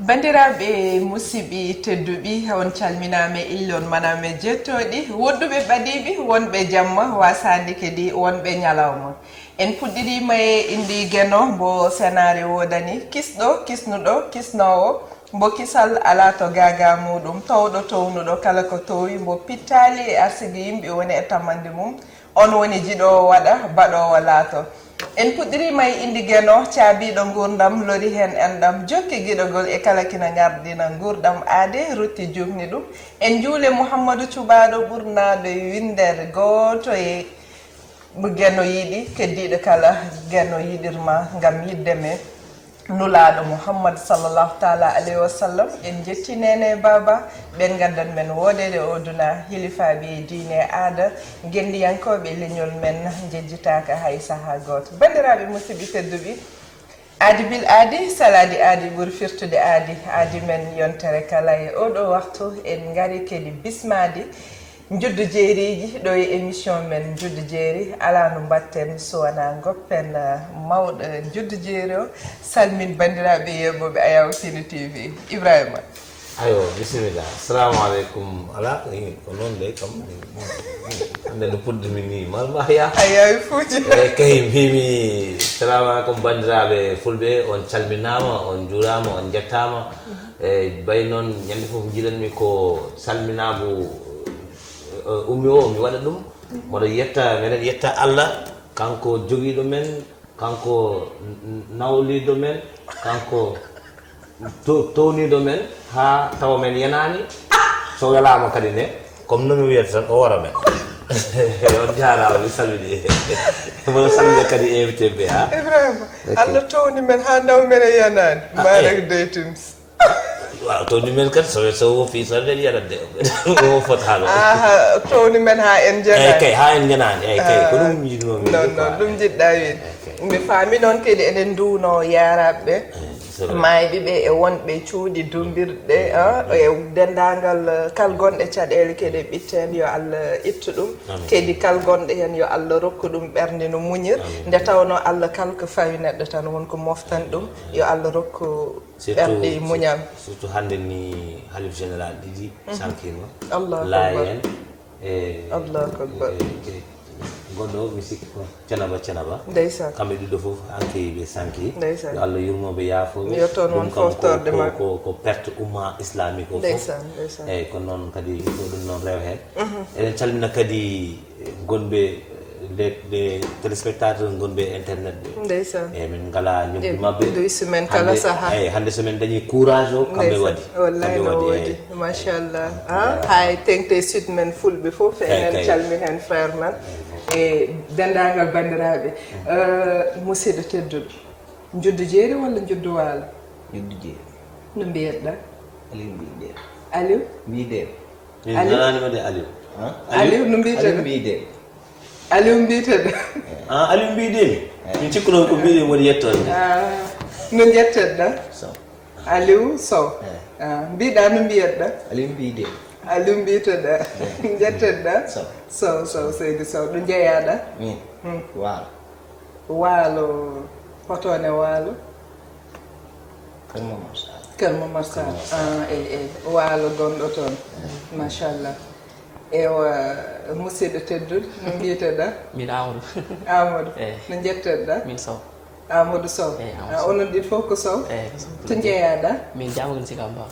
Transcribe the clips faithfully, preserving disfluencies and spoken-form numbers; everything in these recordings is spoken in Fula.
Banndiraaɓe musidɓe tedduɓe, on calminaama e illi, on manaama e jettooɗi, wonduɓe ɓadiiɓe, wonɓe jamma, waasaade kadi wonɓe ñalawma. En puɗɗiriima e inndi Geno, mbo senaare woodani, kisɗo, kisnuɗo, kisnoowo, mbo kisal alaa to gaagaa muuɗum, towɗo townuɗo kala ko towi, mbo pittaali e arsigi yimɓe woni e tamande mum, on woni jiɗoowo waɗa, baɗoowo laato. En puɗɗiriima e inndi Geno, caabiiɗo nguurndam, lori heen enɗam, jokki giɗogol e kala kina ngardina nguurndam aade, rutti juumni ɗum. En njuule Muhammadu Cubaaɗo ɓurnaaɗo e winndeede gooto e mo Geno yiɗi, keddiiɗo kala Geno yiɗirma ngam yiɗde me Nulaaɗo Muhammad sallallahu taala alayhi wa sallam. En njetti neene e baaba, ɓen ngaddan men woodeede o duna, hilifaaɓe e diine e aada, ngenndiyankooɓe leñol men njejjitaaka hay sahaa gooto. Banndiraaɓe musidɓe tedduɓe, aadi bil aadi, salaade aadi ɓuri firtude aadi, aadi men yontere kala e oɗo waxtu, en ngari kadi bismaade njuddu jeeriiji ɗo e émission men Njuddu Jeeri, alaa no mbaɗten so wonaa ngoppen, eh, mawɗo njuddu jeeri o, salmin banndiraaɓe yeeɓooɓe Ayaw Tine T V. Ibrahima. Ayo, bisimilla. Assalamu aleykum. Alaa, eh, ko noon de, kam, hannde no puɗɗimi ni, mal mahya. A yaawi fuuji. Eh, kay, mbimi, salamu aleykum, banndiraaɓe fulɓe, on calminaama, on njuuraama, on njettaama. Eh, bay noon, ñande fof njiɗanmi ko salminaagu, eh, ummi o, mi waɗa ɗum. Mboɗo yetta, meɗen yetta Allah, kanko jogiiɗo men, kanko n-, n-, nawliiɗo men, kanko to-, towniiɗo men, haa tawa men yenaani. So welaama kadi ne, comme no mi wiyata tan, o wara men. On jaaraama, mi salmini. Mboɗo salmina kadi invité ɓe, ha? Ibrahima, ok. Allah towni men haa tawa men yenaani. Ah, Marek eh. Daytins. Waaw, towni men kadi, so, so woppi, so nden yarat de. O fot haalo. Aha, towni men haa en njenaani. Eyi kay, haa en njenaani. Eyi kay, ko ɗum njiɗnoomi. Non, non, ɗum njiɗɗaa wiide. Eyi kay. Mi faami noon kadi eɗen nduwno yaaraaɓe ɓe. Eyi, c'est vrai. Maayɓe ɓe e wonɓe cuuɗi, dumbirɗe, ah, e denndaangal, eh, kal gonɗe caɗeele kadi ɓitten, yo Allah ittu ɗum. Amin. Kadi kal gonɗo heen, yo Allah rokku ɗum ɓernde no muñir. Amin. Nde tawnoo Allah kal ko fawi neɗɗo tan, won ko moftani ɗum. Yo Allah rokku Surtout, ɓerɗe e muñal. Surtout hannde ni, halif général ɗiɗi, mhm, sankiima. Allahu akbar. Laayeen e, Allahu akbar, e, e goɗɗo o, mi sikki ko Cenaba, Cenaba. Ndeysaan. Kamɓe ɗiɗo fof, hanki ɓe sanki. Ndeysaan. Yo Allah yurmo ɓe, yaafo ɓe. Yo toon won foftorde maɓɓe. Ɗum kam ko, ko, ko perte umma islamique o fof. Ndeysaan, ndeysaan. Eyi, ko noon kadi, ko ɗum noon rew heen. Mhm. Eɗen calmina kadi gonɓe, les, les téléspectateurs gonɓe e internet ɓe. Ndeysaan. Eyi, min ngalaa ñobbi maɓɓe. Nduy si men kala sahaa. Hannde, eyi, hannde so min dañi courage o, kamɓe waɗi. Ndeysaan. Wallahi kamɓe no waɗi, woodi. Eyi. Machallah. Ah, hay teŋti site men fulɓe fof, eyi, eɗen calmina heen frère men. Eyi. E denndaangal banndiraaɓe. Mm. Eh, musidɗo tedduɗo, njuddu jeeri walla njuddu waalo? Njuddu jeeri. No mbiyetɗaa? Aliou Mbiɗen. Aliou? Mbiɗen. Min Aliou? Nanaani ma de Aliou. Han? Aliou, no mbiyetee? Aliou Mbiɗen. Aliou mbiyetee? Ah, Aliou Mbiɗen. Eh. Min cikkuno ko Mbiɗen woni yettoon de. Ah, no njetteɗaa? Sow. Aliou Sow. Eh. Ah, mbiɗaa no mbiyetɗaa? Aliou Mbiɗen. Aliou mbiyetee? Eh. Njetteɗaa? Sow. Sow, Sow, seydi Sow. Ɗo njeyaɗaa? Min? Hmm. Waalo. Waalo, hoto ne Waalo? Kër Momar Sarr. Kër Momar Sarr. Kër Momar Sarr. Ah, eyi, eyi. Waalo gonɗo toon. Eyi. Machallah. Ewa, musidɗo tedduɗo, no mbiyeteɗaa? Min Amadou. Amadou. Eyi. No njetteɗaa? Min Sow. Amadou Sow. Eyi, Amadou Sow. Ah, onon ɗiɗo fof ko Sow? Eyi, ko Sow. To njeyaɗaa? Min Diamaguène Sicap Mbao.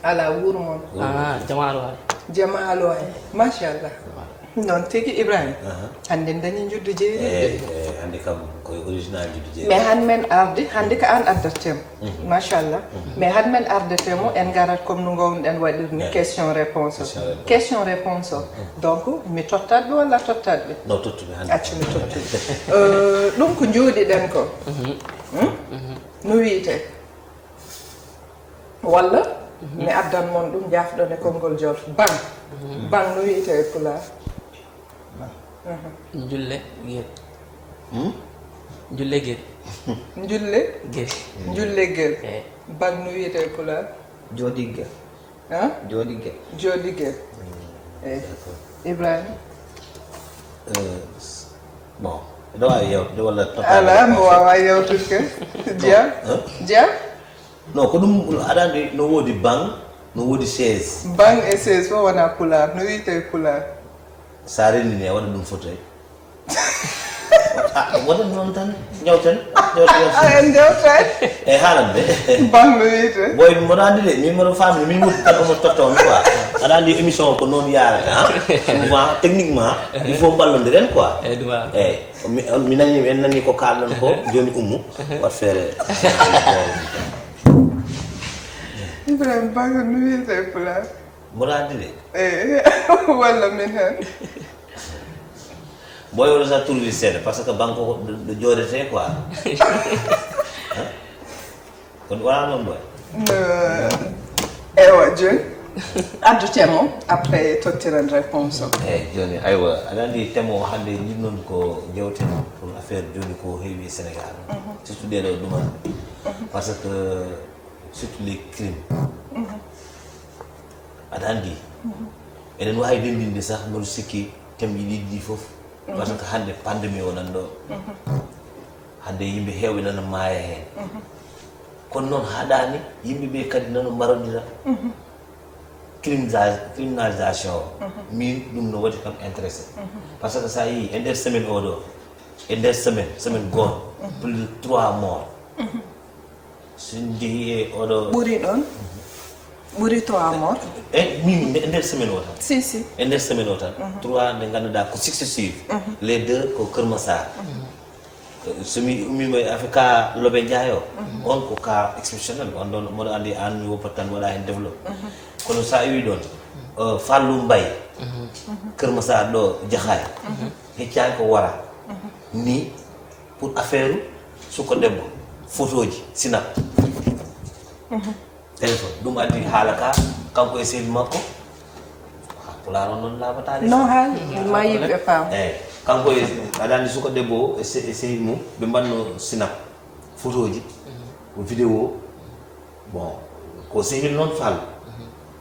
Alaa wuro mon? Ah, Jamaalo waay. Jamaalo waay. Machallah. Jamaalo. Noon tigi, Ibrahima. Aha. Hannde en dañi njuddu jeeri. Eyi, eyi, hannde kam ko original njuddu jeeri. Mais hannde men arde, hannde ko aan addattee mo. Mhm. Machallah. Mhm. Mais hannde men ardattee mo, en ngarat comme no ngoownoɗen waɗirde ni, eyi, question réponse o. Question réponse. Question réponse o. Mhm. Donc, mi tottat ɓe walla a tottat ɓe? Non, tottu ɓe hannde. Accu mi tottu ɓe. Euh, ɗum ko njooɗiɗen ko. Mhm. Hmm? Mhm. No wiyetee? Walla, mhm, mi addan mon ɗum, jaafɗon e konngol jolof. Baŋ. Mhm. Baŋ no wiyetee e Pulaar? Baŋ. Mhm. Njulle gel. Hmm? Njulle gel. Njulle? Gel. Njulle gel. Eyi. Baŋ no wiyetee e Pulaar? Jooɗigel. Han? Jooɗigel. Jooɗigel. Hmm. Eyi. D'accord. Ibrahima? Euh, s-, bon, ɗo waawi yewtude walla totaade réponse? Alaa, mbo waawaa yewtude kay. Dia? Hein? Dia? Non, ko ɗum aɗa andi, no woodi banc, no woodi chaise. Banc e chaise fof wona pulaar, no wiyetee pulaar? Sa renndini a waɗa ɗum fauteuil. Ah, waɗan noon tan, ñawten. En jewtay. E haalan de. Banc no wiyetee? Boy, mboɗo andi de, min mboɗo famni, min wuɗi tan omo totta on quoi. Aɗa andi émission ko noon yarata, hein? Souvent, techniquement, il faut mballondiren quoi. Eyyi, ɗum a- Eyyi, mi, mi nani, en nani ko kalɗon ko, joni ummu, wat feere. Ibrahima, banc no wiyetee pulaar? Mboɗo andi de. Eyyi, walla min heen. Boy, oɗo sa trouvé seeɗa, parce que banque ko ɗo, ɗo jooɗetee quoi. Ko ɗum wona noon boy? Ewa, joni addu thème o, après tottiren réponse o. Eyyi, joni aywa, aɗa andi thème o hannde, jinnon ko jewten pour affaire joni ko heewi e Sénégal, surtout ɗeɗo ɗuma, parce que surtout les crimes. Aɗa andi, eɗen wawi denndinde sah, mboɗo sikki thème ji ɗiɗi ɗi fof, parce que hannde pandémie wonani ɗo. Hannde yimɓe heewɓe nana maaya heen. Kono noon haɗani yimɓe ɓe kadi nana mbarodira. Criminalisation o, min ɗum no waɗi kam intéressé. Parce que sa yii e nder semaine oɗo, e nder semaine, semaine goto, plus de trois morts. So en jeehi e oɗo, ɓuri ɗon, ɓuri trois morts. E min e nder semaine o tan. Si, si. E nder semaine o tan, trois nde ngannduɗaa ko successive. Les deux ko Kër Massar. So mi ummima e affaire ka Lobe Ndiaye o, on ko cas exceptionnel. On ɗon mboɗo andi an mi woppat tan waɗa hen développé. Kono sa iwi ɗon, Fallou Mbaye, Kër Massar ɗo Jaxaay, heccani ko wara ni pour affaire suko debbo, photoji, sinap, téléphone. Ɗum addi haala ka, kanko e sehil makko. Ah, pulaar on noon laaɓataani. No haali, ma yimɓe paam. Eyyi, kanko e, aɗa andi suko debbo o e se- e sehil mum, ɓe mbanno sinap, photoji, ko vidéo. Bon, ko sehil noon Fallou.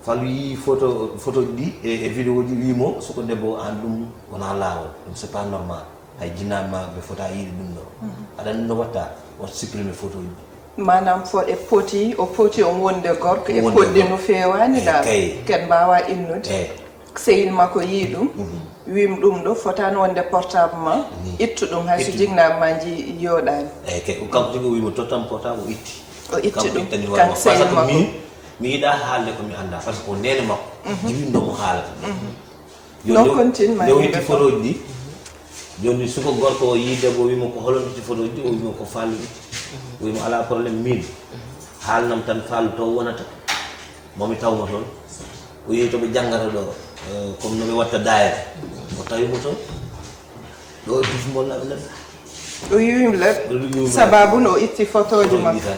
Fallou yii photo, photoji ɗi e, e vidéo ji, wimo suko debbo o, an ɗum wona laawol, ɗum c'est pas normal. Hay jinnaɓe ma ɓe fota yiide ɗum ɗo. Aɗa andi no watta, wat supprimer photoji ɗi. Maanaam fo e poti, o poti on wonde gorko e Wonde poɗɗe gorko. No feewani Eyyi, ɗa. Kay. Ken mbawa innude. Eyyi. Sehil makko yii ɗum, wim ɗum ɗo fotani wonde portable ma, Ni. Ittu ɗum, hay so Ittu. Jignaɓe ma jii yoɗani. Eyyi, kay, kanko tigi o wimo tottam portable, o itti. O itti Kanko ɗum, ittani kan hoore makko. Par sehil ce que makko. Min, mi yiɗa haalde ko mi anda, par ce que ko nene makko. Jiwinɗo mo haalata. No continue, ma Nde o yimɓe itti fof. Photoji ɗi, joni suko gorko o yii debbo, o wimo ko holon itti photoji ɗi, o wimo ko Fallou itti. O wimo ala problème, min haalnam tan Fallou to wonata. Momi tawmo toon. O yehi to ɓe janngata ɗo, eh, comme no ɓe watta daayere. O tawimo toon. Ɗo e duuf mon naɓe naɓe. O yiwim Ɗo ɗum leɗɗe. yiwim Sababu no o itti photoji Ɗo ma. yitan.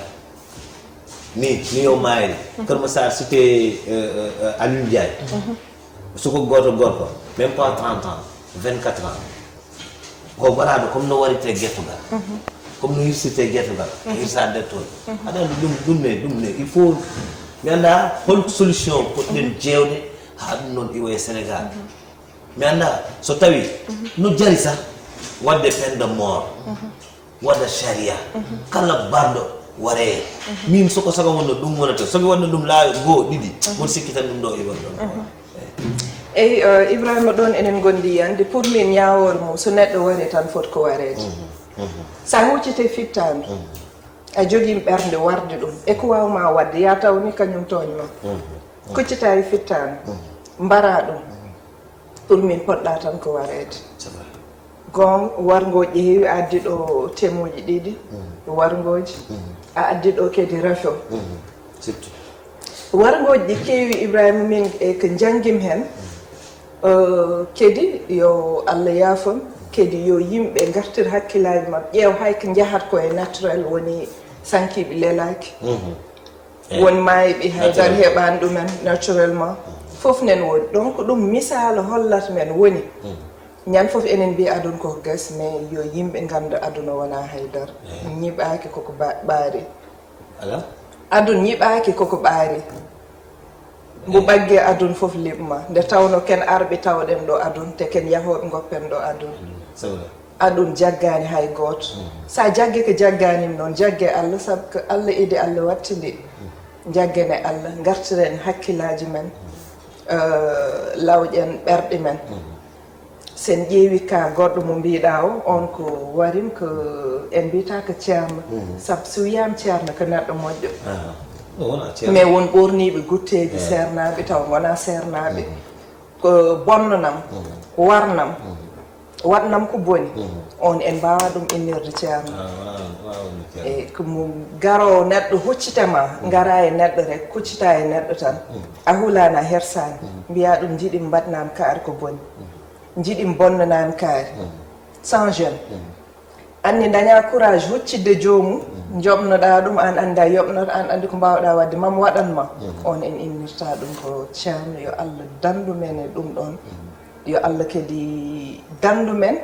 Ni, ni o mayri. Kër Massar cité, eh, eh, Aliou Ndiaye. Suko goto gorko, même pas trente ans, vingt-quatre ans. Ko baraɗo comme no warite gertugal. Comme no hirsite gertugal. Hirsa nder toon. Aɗa andi ɗum, ɗum ne, ɗum ne. Il faut, mi anda hol solution poɗɗen jeewde ha ɗum noon iwa e Sénégal. Mi anda so tawi no jari sah wadde peine de mort. Waɗa sharia. Kala barɗo waree. Min soko sago wonno ɗum wonata. Somi waɗno ɗum laawi goo ɗiɗi. Mon sikki tan ɗum ɗo e wonno. Eyi, eh, Ibrahima, ɗon enen gondi yande, pour min ñaawol mum so neɗɗo wari tan foti ko wareede. Sa huccite fittaandu, a jogii ɓernde warde ɗum e ko waawma waɗde, ya taw ni kañum tooñ ma. Kuccita e fittaandu, mbara ɗum. Pour min poɗɗa tan ko wareede. C'est vrai. Goonga, warngooji heewi, a addi ɗo temuuji ɗiɗi, warngooji, a addi ɗo kadi rafo. Surtout. Warngooji ɗi keewi, Ibrahima, min e ko njanngim heen, eh, kadi yo Allah yaafon, kadi yo yimɓe ngartir hakkillaaji maɓɓe, ƴeew hay ko njahat ko e naturel woni sankiiɓe lelaaki. Won maayɓe haydara heɓaani ɗumen naturellement. Fof nen woni. Donc ɗum misaal hollat men woni. Ñande fof enen mbiya aduna koko gasi, mais yo yimɓe ngannda aduna wona haydara. Ñiɓaaki koko ba-, ɓaari. Ala? Aduna ñiɓaaki koko ɓaari. Mbo ɓagge aduna fof liɓma. Nde tawno ken arɓe tawɗen ɗo aduna, te ken yahooɓe ngoppen ɗo aduna. C'est vrai. Aduna jaggaani hay gooto. Sa jagge ko jaggaanima noon, jagge Allah, sabu ko Allah idi, Allah watti ndi. Njaggen e Allah, ngartiren hakkillaaji men, eh, lawƴen ɓerɗe men. Sen ƴeewi ka goɗɗo mo mbiɗa o, on ko warim ko en mbiyata ko ceerno. Sabu si wiyaama ceerno ko neɗɗo moƴƴo. Aha. No wona ceerno. Mais won ɓorniiɓe gutteeji seernaaɓe taw ngonaa seernaaɓe. Ko bonnanam, warnam, waɗnam ko boni. On en mbaawa ɗum innirde ceerno. Ah, wona, wona wonde ceerno. E ko mo garoowo neɗɗo huccita ma, ngara e neɗɗo rek, kuccita e neɗɗo tan. A hulaani, a hersaani. Mbiya ɗum njiɗi mbaɗnam kaari ko boni. Njiɗi bonnanam kaari. Sans jeune. Anni daña courage huccidde joomum, joɓnoɗa ɗum, an andi a yoɓnoto, an andi ko mbawɗa wadde, mam waɗan ma. On en innirta ɗum ko ceerno, yo Allah dandu men e ɗum ɗon. Yo Allah kadi dandu men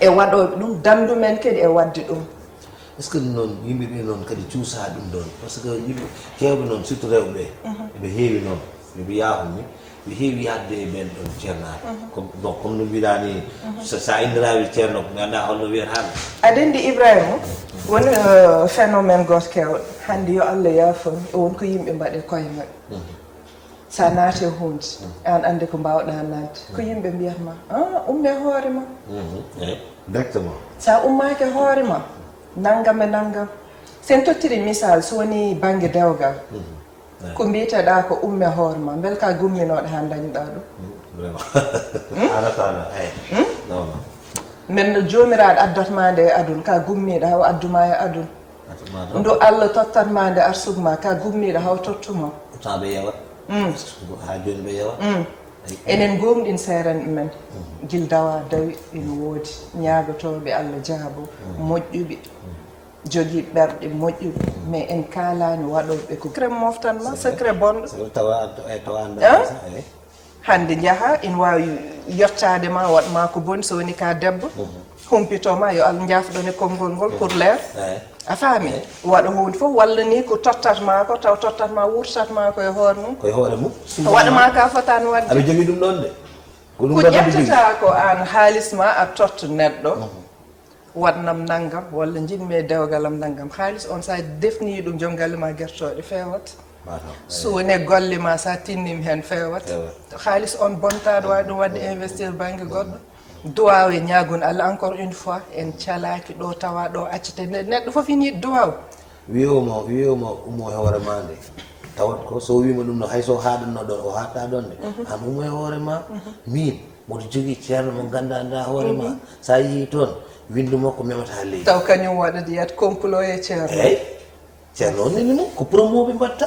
e waɗooɓe ɗum, dandu men kadi e wadde ɗum. Est-ce que noon yimɓe ɓe noon kadi cuusa ɗum ɗoon? Parce que yimɓe heewɓe noon, surtout rewɓe ɓe, eɓe heewi noon. Mi wiyaako mi, mi heewi yaadde e ɓeen ɗoon ceernaaɓe. Comme, bon, comme no mbiɗaa ni, so, so a inndiraaɓe ceerno, mi anndaa holno wiyata ɗum. Aɗa anndi Ibrahima, won, euh, phénomène gooto keewɗo. Hannde yo Allah yaafo mi, won ko yimɓe mbaɗi koye maɓɓe. So a naati e huunde, aan anndi ko mbaawɗaa naatde. Ko yimɓe mbiyata ma, "Ah, umme hoore ma." Mhm, eey, directement. So a ummaaki hoore ma, nanngam e nanngam. So en tottiri misal, so woni bannge dewgal, ko mbiyteɗaa ko umme hoore ma, mbele ka gumminooɗo haa ndañɗaa ɗum? Mm, vraiment. Haala, haala, eey. Non, non. Men no Joomiraaɗo addat ma nde e aduna, ka gummiiɗo haa o addu ma e aduna. Ndu Allah tottat ma nde arsuk ma, ka gummiiɗo haw tottu ma. Pourtant ɓe yewat. Mm. Haa jooni ɓe yewat. Mm. Ay, enen goomuɗin seeren men. Mm. Gil dawa dawi ina woodi. Ñaagotooɓe Allah jaabo. Mm. Moƴƴuɓe. Mm. Jogii ɓerɗe moƴƴuɓe. Mm. Mais en kaalaani waɗooɓe ko. Secret moftan ma, secret bonɗo. Secret tawa, tawa, tawa. Hannde njaha, ina waawi yottaade ma, waɗ ma ko boni, so woni ka debbo, humpito ma, yo Allah njaafɗon e konngol ngol pour leer. Eey. A faami? Eey. Waɗa huunde fof, walla ni ko tottat ma ko, taw tottat ma, wurtat ma ko e hoore mum. Ko e hoore mum. Waɗa ma ka fotaani waɗde. Aɓe jogii ɗum ɗoon de. Ko ɗum ɗoon tan ɓe jogii. Ko ƴettata ko aan haalis ma, a totta neɗɗo. Waɗnam nanngam, walla njiɗmi e dewgal am nanngam. Haalis on, so a defnii ɗum, joom galle ma gertooɗe feewat. Mataw. So woni e golle ma, so a tinniima heen, feewat. Feewat. Haalis on bontaɗo, waawi ɗum waɗde investir bannge goɗɗo. Duwaaw e ñaagun Allah, encore une fois, en calaaki ɗo, tawa ɗo accete. Ne-, neɗɗo fof ina yiɗi duwaaw. Wiyooma, wiyooma ummo e hoore ma nde. Tawat ko so wiima ɗum no, hay so haaɗanno ɗon, o haaɗta ɗon de. Mhm. An ummo e hoore ma, mhm, min, mboɗo jogii ceerno mo nganndanɗaa hoore ma. Mhm. So a yehii toon, winndu makko memata haa leydi. Taw kañum waɗata yiyat complot e ceerno. Eey. Ceerno on nini mo, ko promo ɓe mbatta.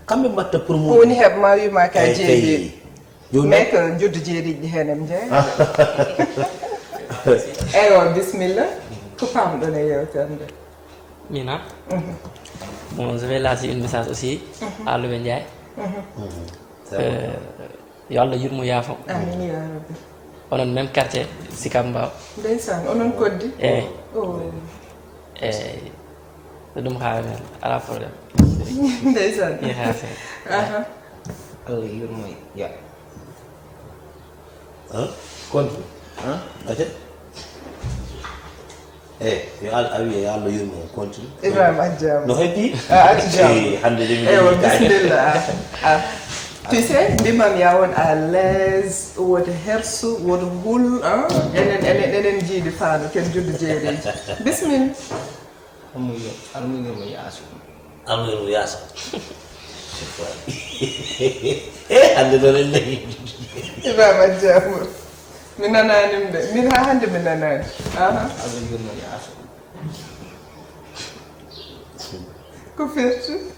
Kamɓe mbatta promo. Ko woni heɓ ma, wi ma ka jeeɗiɗi. Jooni mais ko njuddu jeeɗiɗi ɗi heen en jeeya. Eywa, bisimilla. Ko pamɗon e yeewtere nde? Mina. Mhm. Bon, je vais lancer une message aussi, mhm, à Lobe Ndiaye. Mhm. Mhm. Euh, yo Allah yurmo yaafo. Amin ya rabbi. Onon même quartier, Sicap Mbao. Ndeysaan, onon koddi? Eey. Oh. Eey. Ko ɗum haalata, alaa problème. Ndeysaan. Eey, haa sey. Aha. Allah yurmo ya. Hein? Kontu? Hein? Aca? Eey, yo Al-, a wiye yo Allah yurmo, kontu. Ibrahima, a jaaraama. No heddi? A, a jaaraama. Eey, hannde de mi... Eywa, bisimilla. A, a. Tu sais, mbimam ya won à l'aise, woto hersu, woto hul, hein? Enen, enen, enen njiidi faano, ken juddu jeeɗiɗi. Bisimilla. Almuudo, almuudo mo yaaso. Almuudo mo yaaso. Eh, hannde ɗo ren nayi. Ibrahima Diabo. Mi nanaani ɗum de. Min haa hannde mi nanaani. Aha. Almuudo mo yaaso. Ko firti?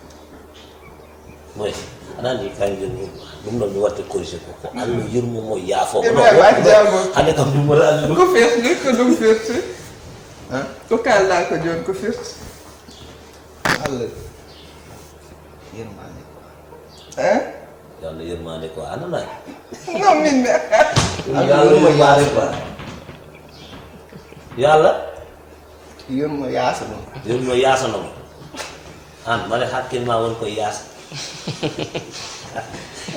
Moy, aɗa anndi kanjum ɗum ɗon mi waɗde corrigé ko, ko Allah yurmo mo, yaafo mo. Ibrahima Diabo. Hannde kam ɗum wona Allah ɗum. Ko firti, ko ɗum firti? Hein? Ko kaalɗaa ko jooni, ko firti? Allah yurmaande ko. Hein? Yo Allah yurmaande ko, a nanaani? Non, min mi. Yo Allah yurmaande ko. Yo Allah yurmo yaasa ɗum. Yurmo yaasa ɗum. Aan, mbaɗe hakkil ma won koye yaasa.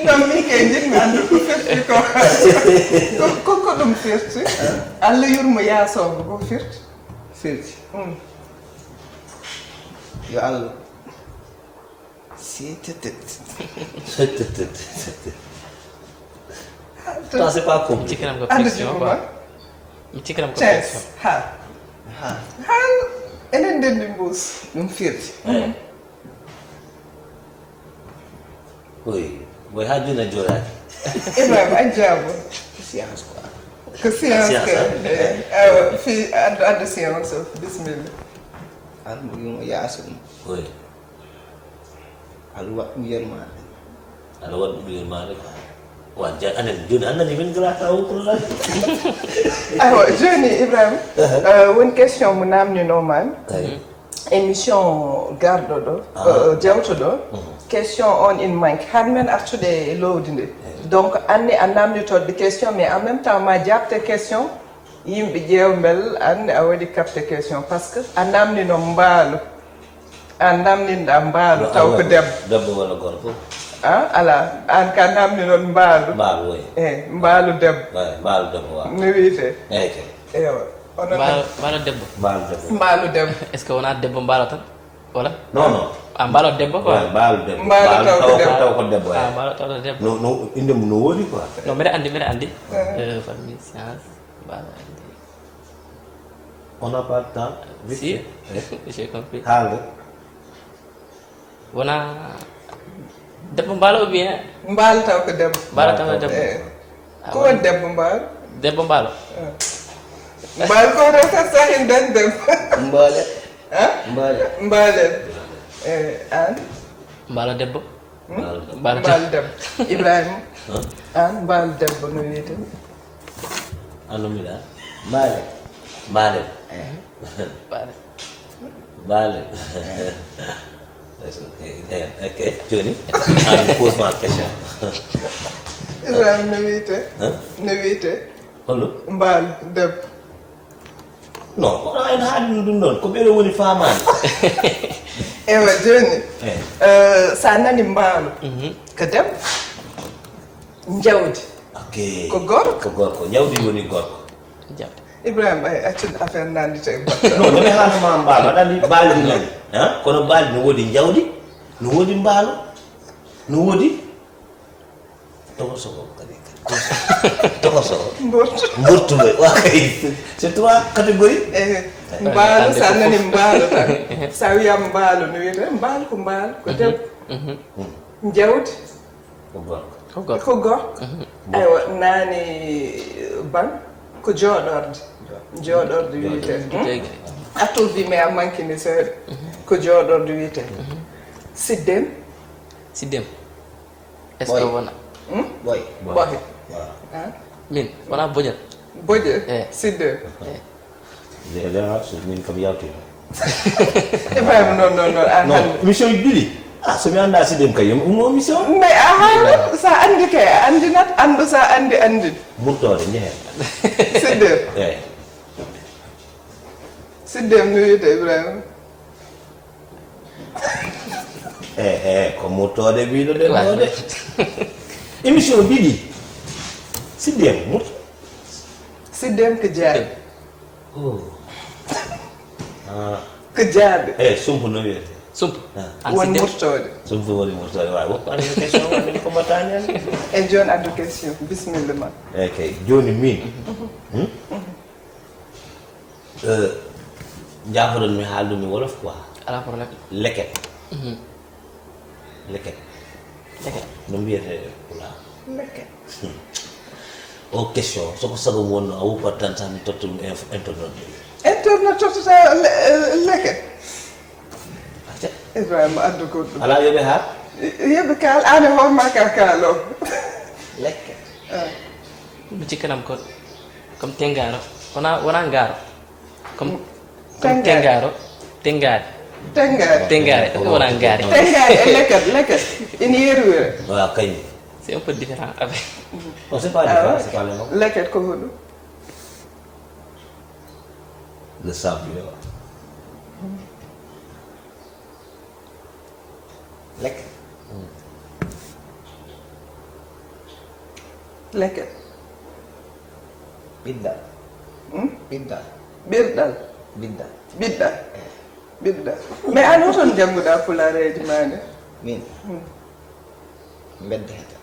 Non, min kay njiɗmi anndude ko firti ko. Ko, ko, ko ɗum firti? Allah yurmo yaasoowo, ko firti? Firti? Mm. Yo Allah. Si, tëtët. Toi, c'est pas compliqué. Cikkanam ko Ando question jikku quoi. Ma. Mi cikkanam ko Chance. question. Ha. Ha. Ha. Enen ndenndi mbuus. Ɗum firti. Eh. Oui. Boy, ha juna juraki. Ibrahima, a jaabo. Science quoi. Ko science Science, ka. Hein? Eh, awa, fi addu addu science o. Bismillah. Almugimu yasum. Oui. Alwa yermande. Aɗa waɗi ɗum yurmaade quoi. Wa ja anen joni annani min grata o pour la. Awa, joni Ibrahima, euh, won question mo namninoman. Ay. Émission garɗo ɗo, Ah. euh, jawtuɗo. Question on in manque. Han men artude e lowdi ndi. Donc, anni a namnitoɗde question, mais en même temps, ma japte question. Yimɓe ƴeew mbel an a waɗi capte question parce que a namnino mbaalu. A namninɗa mbaalu taw ko debbo. Debbo walla gorko. Ah, ala, an ka namni noon mbaalu. Mbaalu woy. Eh, mbaalu debbo. Ay, mbaalu debbo wa. No wiyetee? Eyyi kay. Ewa. Onon Mbaalo mbaalo debbo. Mbaalu debbo. Mbaalu debbo. Est-ce que wonaa debbo mbaalo tan? Wala? Non, non. A mbaalo debbo quoi. Wa, mbaalu debbo. Mbaalu taw ko Taw ko debbo. Taw ko debbo. Ah, Eh. mbaalo taw ko debbo. No, no, inde mum no woodi quoi. Non, mbiɗa anndi, mbiɗa anndi. Euh, famille science. Mbaalo anndi. On n'a pas de temps. Vite Si, fait. Eh. J'ai compris. Haalde. Wona debbo mbaalo ou bien Mbaalu taw ko debbo. mbaalo taw ko debbo? Eh. Ah, Ko woni debbo mbaalu? Debbo mbaalo. Mbaalu ko rewta sahin dañ debbo. Mbaale. Hein? Mbaale. Mbaalu. Eh, an? Mbaalo debbo. Mbaalu. Mbaalo Mbaalu debbo. Debbo. Ibrahima. An mbaalu debbo no wiyetee? Anno mbiɗa. Mbaale. Mbaale. Mbaalo. Mbaale. Ok, joni. An pose ma question. Ibrahima no wiyetee? Hein? No wiyetee? Hollo? Mbaalu debbo. Non, ko en haali ɗum ɗum ɗon. Ko ɓeɗo woni faamaani. Ewa, joni. Eh. Euh, sa nani mbaalu. Ko debbo. Njawdi. Ok. Ko gorko. Ko gorko. Njawdi woni gorko. Jawdi. Ibrahima, ay, accun affaire nandita e batta. Non, nene haala ma mbaalo. Aɗa anndi mbaali ɗum nani. Hein? Kono mbaali no woodi njawdi, no woodi mbaalo, no woodi. Tokoso ko kadi. Tokoso. Mbortu. Mbortuɓe. Wa kay. C'est trois catégories. Eh, mbaalu, sa nani mbaalu tan. Sa wiyam mbaalu, no wiyetee? Mbaalu ko mbaalu, ko debbo. Njawdi. Ko gorko. Ko gorko. Ko gorko. Aywa, nani ban? Ko jooɗorde. Jooɗorde wiyetee. Hmm? Tegi. Attourdi mais a manquini seeɗa. Ko jooɗorde wiyetee. Siddem. Siddem. Est-ce que wona? Hmm? Boy. Bohe. Waaw. Hein? Min, wona boƴal. Boƴe. Eh. Siddem. Eh. Déjà, so min kam yaltino. Ibrahima, non, non, non, an Non, hannde. Émission ji ɗiɗi. Ah, so mi annda Siddem kay, yo mi ummo émission. Mais a haala, sa anndi kay, a anndinat, anndu sa anndi, anndin. Murtoode, njehen. Siddem. Eh. Siddem no wiyetee Ibrahima. Eh, eh, ko murtoode mbiɗo ɗen ɗo de. Émission ɗiɗi. Siddem, murto. Siddem ko jaabi. Oh. Ah. Ko jaabi. Eh, sumpu no wiyetee? Sumpu. Ah. An Won Siddem. Murtoode. Sumpu woni murtoode. Waaw, woɓɓe aɗa question woni ko mbattaani en. E jooni addu question. Bismillah ma. Eyi kay. Jooni min. Hmm? Euh, njaafoɗon mi haaldumi wolof quoi. Alaa problème. Leket. Mhm. Leket. Leket. No mbiyetee pulaar? Leket. O question, so ko sago mum wonno a woppat tan tan mi totta ɗum inf- internet. Internet tottata le- leket. Acca. Ibrahima, addu goɗɗum. Alaa yo ɓe haa? Yeɓe kaal, an e hoore ma ka kaalo. Leket. Ah. Mi cikkanam ko comme tengaaro. Wona wona ngaaro. Comme comme Tengaare. Tengaaro. Tengaare. Tengaare. Tengaare. Ɗum wona ngaari. Tengaare e leket, leket. Ina yeruwere. Waaw kañ. C'est un peu différent avec. Non, c'est pas Ah, différent, ok. C'est pas le même. Leket ko hoɗum? Le sable. Leket. Leket. Ɓiɗɗa. Hmm? Ɓiɗɗa. Ɓirɗal. Ɓiɗɗa. Ɓiɗɗa. Ɓiɗɗa. Mais an hoton jannguɗa pulareeji ma nde? Min. Mbedda heta.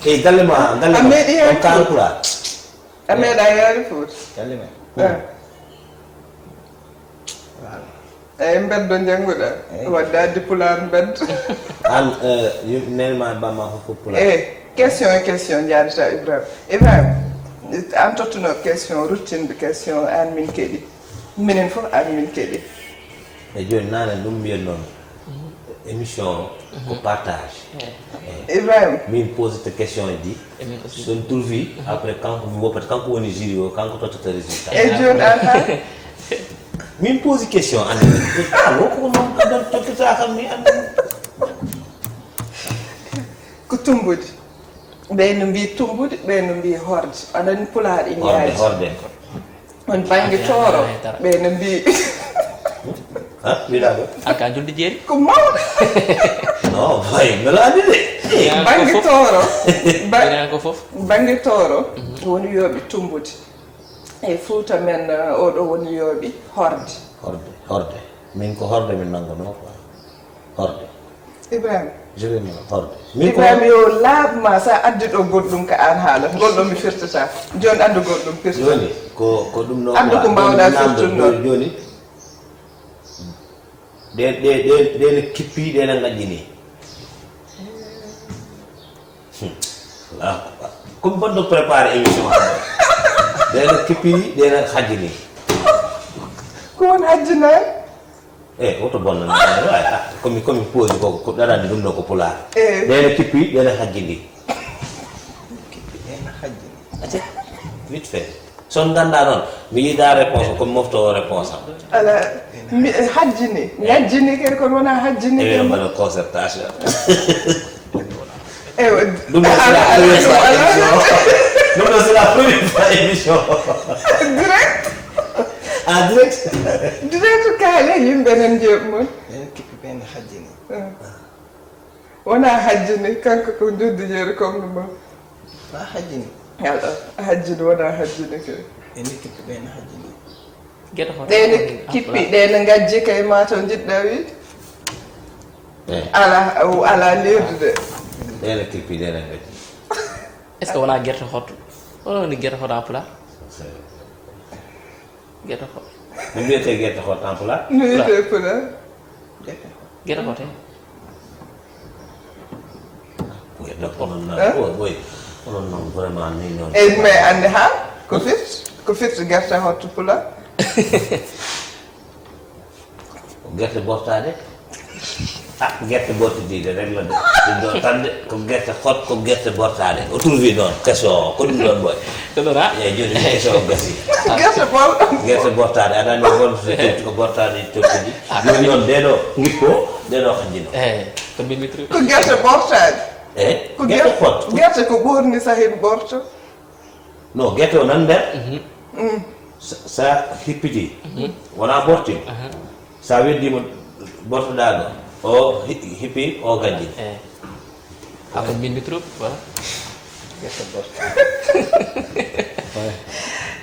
Hey, galle ma, galle ma. A meeɗi hen? On ka Alpulaar. A meeɗa yaari Fuuta? Galle ma. Ah. Voilà. Eyi, mbeddo njannguɗa. Eyi. Wadde addi Pulaar mbeddo. An, eh, yim-, nene ma, bamma fof ko Pulaar. Eh, question e question njaadata Ibrahima. Ibrahima, an tottuno question, ruttinɓe question, an min keɗi. Minen fof an min keɗi. E jooni, naane ɗum mbiyen noon, émission o ko partage. Eyi. Ibrahima. Min posete question ji. E min aussi. So mi trouvi, après, kanko mi woppata, kanko woni jury o, kanko tottata résultat. E jooni, an ha? Min posi question, an. Ah, wo ko noon, adan tottata kam, mi anda. Ko tumbude. Ɓe no mbiyi tumbude, ɓe no mbiyi horde. Aɗa anndi Pulaar ina Horde, yaaji. Horde. On bannge Ate tooro, ɓe no mbiyi. Ha? Mbiɗa ko? An ka julde jeeri? Ko mawɗo. Non, boy, mbeɗa anndi de. Bannge tooro. Ba-, bannge tooro, woni yooɓe tumbude. E Fuuta men, eh, oɗo woni yooɓe horde. Horde, horde. Min ko horde min nanngonoo quoi. Horde. Ibrahima. Je vais me horde. Min ko Ibrahima, yo laaɓ ma, sa addi ɗo goɗɗum ka an haala. Ngol ɗo mi firtata. Jooni addu goɗɗum firta. Jooni, ko, ko ɗum ɗo addu ko mbawɗa firtude ɗo. Jooni, ɗe, ɗe, ɗe, ɗe ne kippi, ɗe ne ngajjini. Hmm. Allahu akbar. Ko mi bonɗo préparé émission hannde. Ɗe ne kippi, ɗe ne hajjini. Ko won hajjinaare? Eh, woto bonna mi, ah, komi, komi posi ko, ko ɗaɗani ɗum ɗo ko Pulaar. Eh. Ɗene kippi, ɗene hajjindi. Kippi, ɗene hajjindi. Acca, vite fait. So on ngannda noon, mi yiɗa réponse, komi mofto o réponse am. Ala, mi, hajjini, ngajjini kay kono wona hajjini kay. Ewe, mbaɗa concertation. Ewa. Ɗum ɗo c'est la première fois émission. Ɗum ɗo c'est la première fois émission. Direct. Ah, direct. Direct kaale yimɓe nan jeeɓ mon. Ɓen kippi ɓen hajjini. Ah. Wona hajjini, kanko ko joddi jeere comme mo. Ba hajjini. Ala, hajjini wona hajjini ke. Ɓen kippi ɓen hajjini. Geɗe hoto ɗe ne kippi, ɗe ne ngajji kay ma to njiɗɗa wiide. Eh. Ala, o ala leerdude. Ɗe ne kippi, ɗe ne ngajji. Est-ce que wona gerte hotto? Wona woni gerte hotto en Pulaar? Gerte hotto. No wiyetee gerte hotto en Pulaar? No wiyetee Pulaar? Gerte hotto. Gerte hotto. Gerte hotto. Onon noon, hein? Onon noon vraiment ni noon. Eh, mais anndi ha? Ko firti? Ko firti gerte hotto Pulaar? Ko gerte bortaade. Ah, gerte bortidiide rek la de. Ɗum ɗo tan de, ko gerte hot, ko gerte bortaade. O trouvi noon, question o, ko ɗum ɗon boy. Ko ɗon, ha? Eyi, jooni question o gasi. Gerte bor- Gerte bortaade, aɗa anndi bor-, so tewti ko bortaade, tewtidi. Ah, jooni noon, ɗee ɗo ngippo, ɗee ɗo hajjino. Eh, ko min mi trouvi. Ko gerte bortaade. Eh, ko gerte gerte hot. Gerte ko ɓorni sahin borto. No, gerte o nan nder. Mhm. Mm. Sa, sa hippiti, wona borti. Aha. Sa weddimo bortoɗa ɗo, o hi-, hippi, o gajji. Eh. Ako min mi trouvi, voilà. Gerte borto.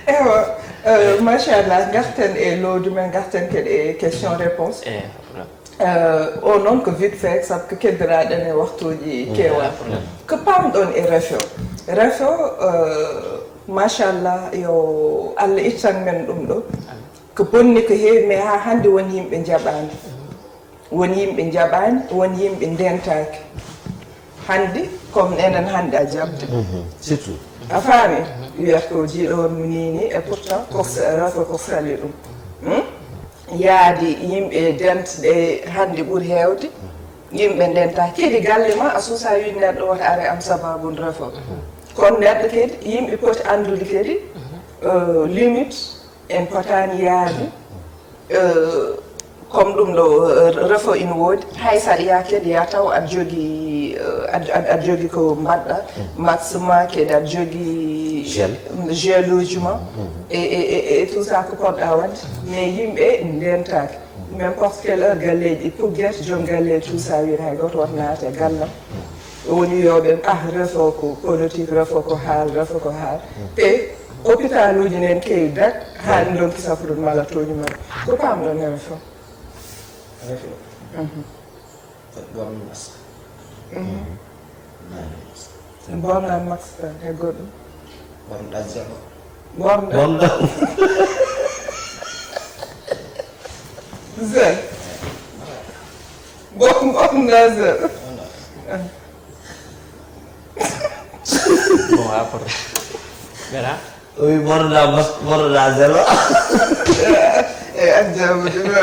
Ewa, eh, machallah, garten e lowdi men, garten kadi e question réponse. Eh, voilà. Eh, o noon ko vite fait, sabu ko keddiraaɗen e waktuuji keewaa. Ko paamɗon e refo? Refo, eh, machallah, yo Allah ittan men ɗum ɗo. Ko bonni ko heewi, mais haa hannde won yimɓe njaɓaani. Won yimɓe njaɓaani, won yimɓe ndentaaki. Hannde, comme enen hannde a jaɓde. Mhm. Surtout. A faami? Wiyata ko jiiɗo on mo nii nii, et pourtant, ko sa-, refo ko sali ɗum. Hmm? Yaadi yimɓe dentɗe hannde ɓuri heewde. Yimɓe ndenta kadi galle ma, a suusa wiide neɗɗo wota are am sababu refo. Kono neɗɗo kadi, yimɓe poti anndude kadi, euh, limite, en potaani yaade, euh, comme ɗum ɗo, euh, refo ina woodi, hay saɗa yaha kadi, ya taw aɗa jogii, euh, aɗa, aɗa, aɗa jogii ko mbaɗɗa, max ma kadi aɗa jogii gel, geluuji ma, e, e, e, e tout ça ko poɗɗa waɗde, mais yimɓe ndentaaki. N'importe quelle heure, galleeji ɗi pugget, joom galleeji tout ça, wiide hay gooto wota naat e gallam. Woni yo ɓe, ah, refo ko politique, refo ko haal, refo ko haal. Te hôpitaluuji nen keewi dak, haa ndonki safrude mala tooñi mala. Ko paamɗon e refo? Refi. Mhm. Ɓorno masque. Mhm. Nani masque. Borna masque e goɗɗum. Ɓorno zéro. Borna. Zel. Borna zel. Bon, après. Maintenant, Oui, borna borna zéro. E ajjabu dima.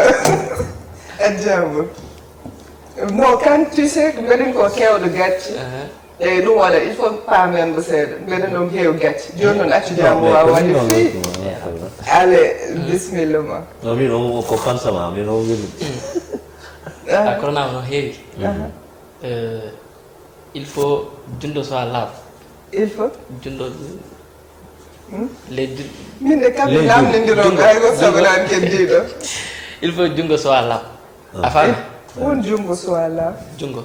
Ajjabu. Mo kan tu sais ko mbeɗen ko kewɗo gacce. Eyyi ɗum waɗa il faut paamen mo seeɗa mbeɗen ɗum heewi gacce jooni noon accu jam o wawa waɗde fii. Ale, bisimilla ma. No min on ko fansama min on weli. A corona o no heewi. Euh, il faut junɗo so a laaɓ. Il faut. Junɗo les ju- Min de kam mi namdindiron ay ko sabanan keddiɗo. Il faut junɗo so a laaɓ. A faami? Won junngo so a laaɓ. Junɗo.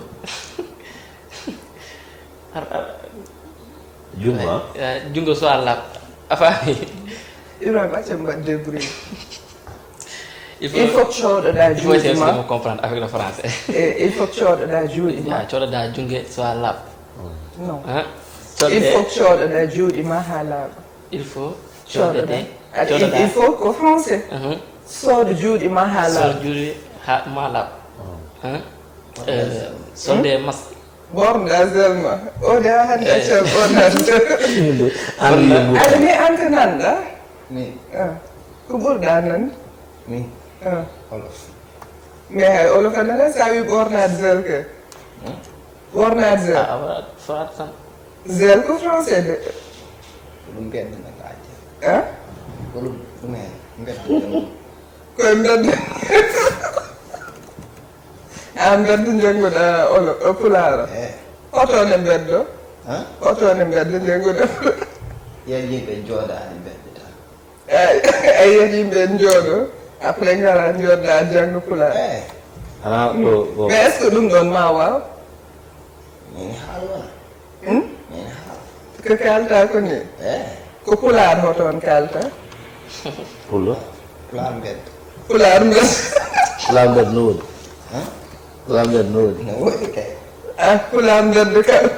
Ar- ar- Jungo ha. Eh, junɗo so a laaɓ. A faami? Ibrahima acca mbaɗ débrouille. Il Il faut cooɗoɗa il faut essayer juuɗe ma. De comprendre avec le français. E il faut cooɗoɗa juuɗe ma. Ya, cooɗoɗa junngo so a laaɓ. Non. Hein? Il faut cooɗoɗa juuɗe ma ha laaɓa. Il faut Cooɗoɗa. cooɗoɗe. Il il faut ko français. Mhm. Soodo juuɗe ma ha So laaɓa. juuɗe ha ma laaɓ. Hein? Eh, so de mas. Borda zelma. O de ha hande acca borda zelma. Ande yimɓe. Aɗa ni an ko nanɗa. Min. Ah. Ko ɓurɗa nan. Min. Ah. Olof. Mais hay olof a nana sa wi bornade zel ke. Bornade zel. Ah, wala soit tan. Zel ko français de. Ko ɗum mbiyatmi nagaaji. Ah. Ko ɗum ɗum heen mbiyatmi. Koye mbedde. A mbedde jannguɗa olo o pulaara. Eh. Hoto ne mbeddo. Hein? Hoto ne mbedde jannguɗa. Yen yimɓe jooɗaani mbedde tan. Ay ay yet yimɓe jooɗo. Après ngara jooɗɗa janngo pulaar. Eh. Ana ɗo ɗo. Mais est ce que ɗum ɗon ma waaw? Min haal wona. Hmm? Min haal. Ko kalta ko ni. Eh. Ko pulaar hoto on kalta. Pullo. Pulaar mbedda. Pulaar mbedda. Pulaar mbedda no woni. Hein? Pulaar mbedda no woni. No woɗi kay. Ah, pulaar mbedda kala.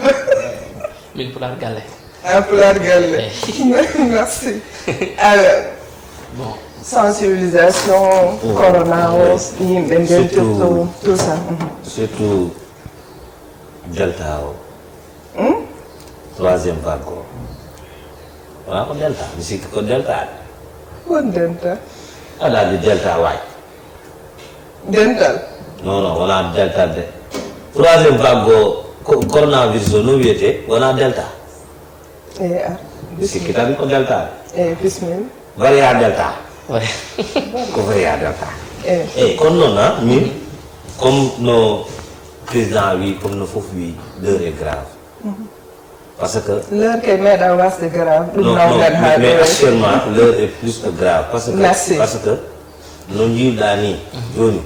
Min pulaar galle. Ah, pulaar galle. Merci. Alors, Bon. Sensibilisation, corona o, yimɓe ndentirto, Surtout- tout ça. Mhm. Surtout delta o. Troisième vague o. Wona ko delta mi sikki ko delta. Won denta. Aɗa andi delta waay. Dental. Non non wona delta de. Troisième vague o ko coronavirus o no wiyete wona delta. E ar. Mi sikki tan ko delta. E bismilla. Variant delta. Ouais. Ko variant delta. E. Eyyi kono noon ha min comme no président wi comme no fof wi l'heure est grave. Parce que L'heure kay meeɗa wasde grave ɗum non, non, nawɗen ha mais ɗo. Actuellement l'heure est plus que grave parce que Merci. Parce que no jiiɗa ni joni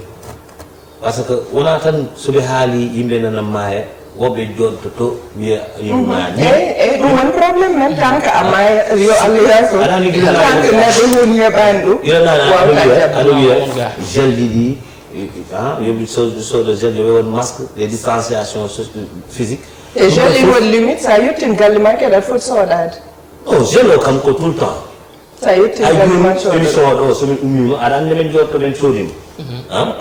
parce que wona tan soɓe haali yimɓe nana maaya woɓɓe joɗtoto wiya yimɓe maaya ni. Eyyi eyyi ɗum woni problème men tant que a maaya yo Allah yaafo. Aɗa andi gila Tant que neɗɗo hun heɓani ɗum. Ila nana aɗa Wawata wiya jaɓde. Aɗa wiya Wonga. Gel ɗiɗi. Hein, yoɓi soodo soodo gel yoɓe won masque, les distanciations so- physique. E gel ɗi won limite sa yettin galle ma kadi aɗa foti soɗade. O gel o kam ko tout le temps. Sa yettin Ay galle joni ma soɗade. Émission o ɗo somin ummima aɗa andi men jotto men coodima. Hein?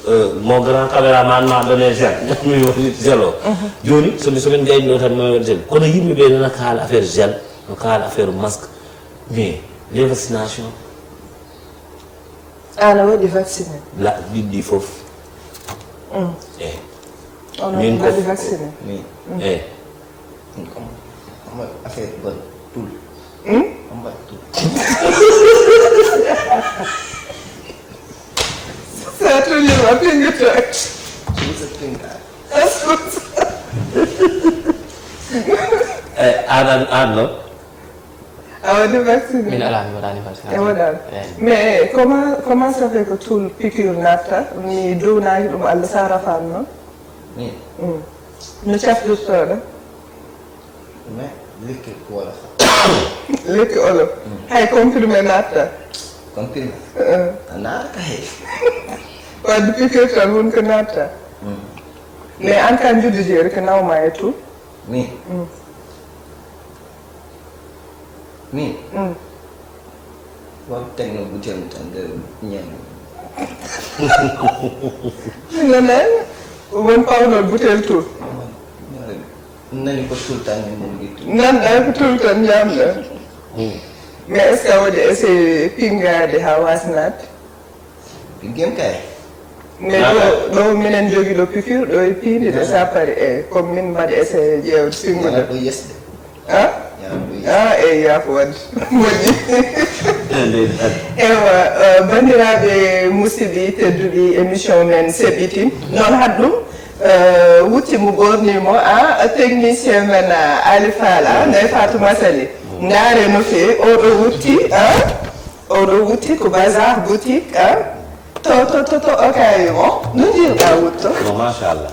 Euh, mon grand caméraman ma donné gel mi woni gel o. Joni somi somin gayni ɗo tan mi woni gel kono yimɓe ɓe nana kaala affaire gel, no kaala affaire masque. Mais les vaccinations. An a waɗi vacciné. La ɗiɗɗi fof. Mm. Eyyi. Ono Min ko- waɗi vacciné. Min. Eyyi. Omo affaire bon tul. Omo tul. Sa tulima pingatak. Tul sa pinga. Eyyi an an an noon. A waɗi vacciné. Min ala mi waɗani vaccination. E waɗani. Eyyi. Mais comment comment ça fait que tul piqûre natta mi duwnaki ɗum Allah sa rafani noon? Min. No cafrirtoɗo? Mais lekki wolof. Lekki olof. Hay comprimé natta. Comprimé. Euh, A naata hay. Ko addi piqûre tan woni ko natta. Mais an kan juddu jeeri ko nawma e tout. Min? Min? Won tegno butel tan nder ñaami. Nanani won pawnol butel tour. Nani ko tultan e mum ittu. Nanɗa ko tultan ñamɗa. Mais est ce que a waɗi essayé pingaade ha wasnaade? Piggem kay. Mais ɗo ɗo minen jogi ɗo piqûre ɗo e piindi ɗo sa pari e comme min mbaɗa essayé ƴeewde pingude. Ɗo yesde. Ah? Ñaam ɗo yesde. Ah, eyi yaafo wadde moƴƴi. Ewa, eh, banndiraaɓe musidɓe tedduɓe, émission men seɓɓitin noon haɗ ɗum, eh, wutti mo ɓorni mo a technicien men, ah, Ali Fala ne Fatou Masali. Ndaare no feewi oɗo wutti a oɗo wutti ko bazar boutique a to to to to okayi o no njirɗa wutto. Bon, machallah.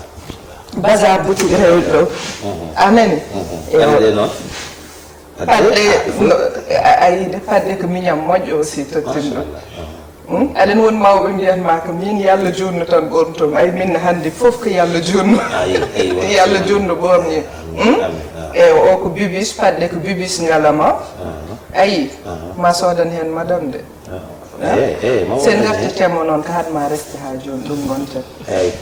Bazar boutique rewɗo ɗo a nani. Ande noon. Paɗɗe a yiide paɗɗe ko miñam moƴƴo aussi tottinɗo. Aɗen won mawɓe mbiyatma ko min yalla jonno tan ɓornotomi ay min hannde fof ko yalla jonno. Yalla jonno ɓorni. E o ko bibis paɗɗe ko bibis ngalama. Ayi ma sodan hen madame de. Sen garta temo noon ko haɗma reste ha joni ɗum gonten. Eyyi.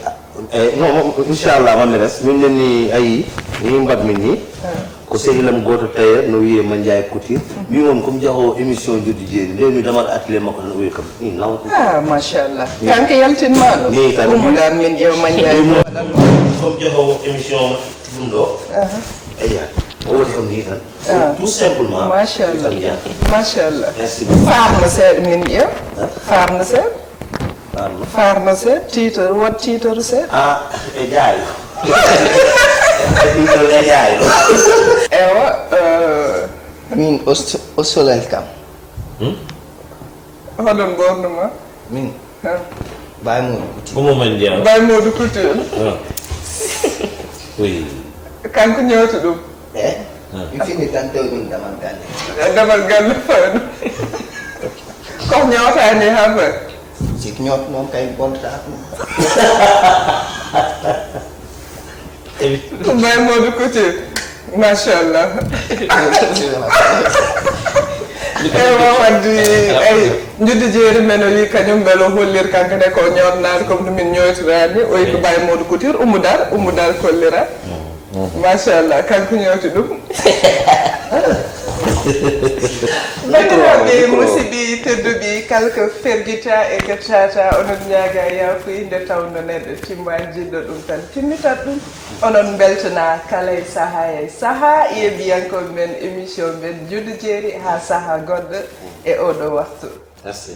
Eyyi, non, non, inchallah, ma mi res. Min nenni ayi, ni mbaɗ min ni. Ko sehilam goto tailleur no wiye Mandiaye Couture. Wi on comme jahowo émission joddi jeeri. Nde mi damal atelier makko tan o wi kam. Ni naw. Ah, machallah. Kanko yaltinma ɗo. Ni tan. Ummoɗa min ƴeew Mandiaye. Comme jahowo émission ɗum ɗo. Eyya. O woni kam ni tan. Tout simplement. Machallah. Machallah. Merci beaucoup. Farno seeɗa min ƴeew. Farno seeɗa. Farno seeɗa titre won titre seeɗa. Ah, e jaayo. Titre e jaayo. Ewa. Min o solal kam. Hoɗon ɓornuma? Min. Baye Modou Couture. Omo men jeeya. Baye Modou Couture. Oui. Kanko ñewta ɗum. E mi fini tan tew ɗum damal galle. Damal galle fawno. Ko ñewtani ha fa. Si ñoot noon kay bonta ɗum. Ko Baye Modou Couture. Machallah. Ewa waddi ay juddi jeeri men o wi kañum beele o hollir kankane ko ñootnaade comme no min ñootirani o wi ko Baye Modou Couture ummudar ummudar kollira. Machallah kanko ñooti ɗum. Banndiraaɓe musidɓe tedduɓe kala ko fergita e ko tata onon ñaaga yafuy nde tawno neɗɗo timma jiɗɗo ɗum tan timmitat ɗum. Onon mbeltana kala e saha e saha yeeɓiyankoɓe men émission men juddu jeeri ha saha goɗɗo e oɗo waktu. Merci.